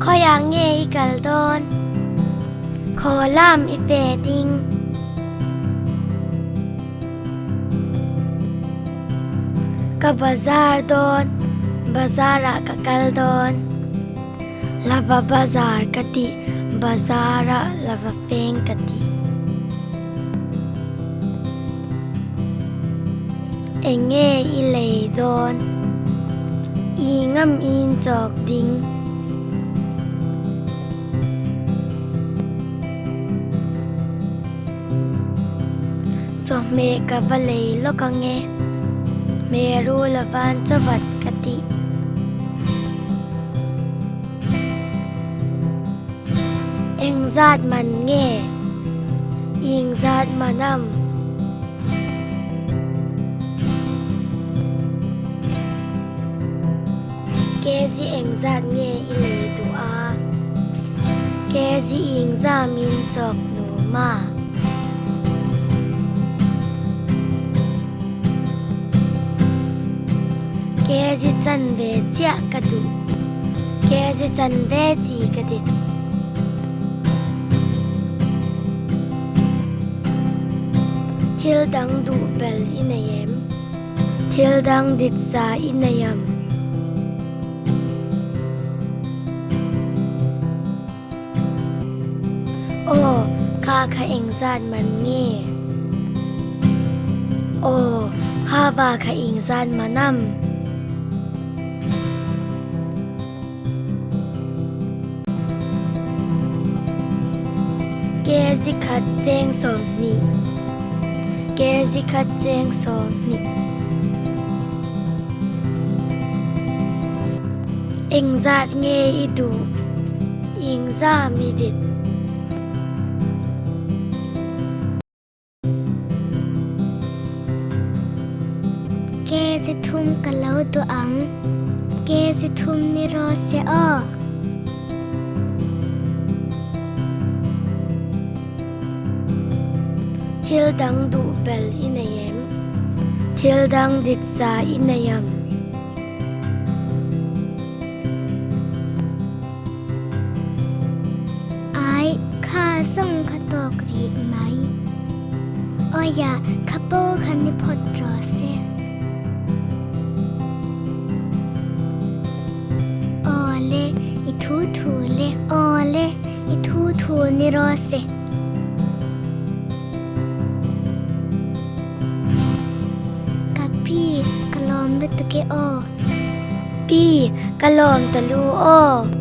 Khawiah nge i kal dawn? Khaw lam i fe ding. Ka bazar dawn, bazar ah ka kal dawn. Lava bazar ka tih, bazar ah lava feng ka tih. Eng nge i lei dawn? I ngam in chawk ding. Chawhmeh ka va lei lawk ang e. Hmeru lovan chawvat ka tih. Engzat man nge? Ingzat manam. Kezi engzat nge i lei duh a? Kezi ingzam in chawk nu ma? Kezi chanve chiah ka duh. Kezi chanve chi ka dit. Thil dang duh bel i nei em? Thil dang dit sa i nei em? Aw, kha kha engzat man nge? Aw, kha va kha engzat man am? Kezi khat cheng 20. Kezi khat cheng 20. Engzat nge i duh? Engzam i dit? Kezi thum ka lo duh ang. Kezi thum ni rawh se aw. Thil dang duh bel i nei em? Thil dang dit sa i nei em? Ai, kha zawng kha tawk rih mai. Awia, kha pawh kha ni phawt rawh se. Awle, i thu thu le. Awle, i thu thu ni rawh se. Ka pi, ka lawm lutuk e aw. Pi, ka lawm ta lu aw.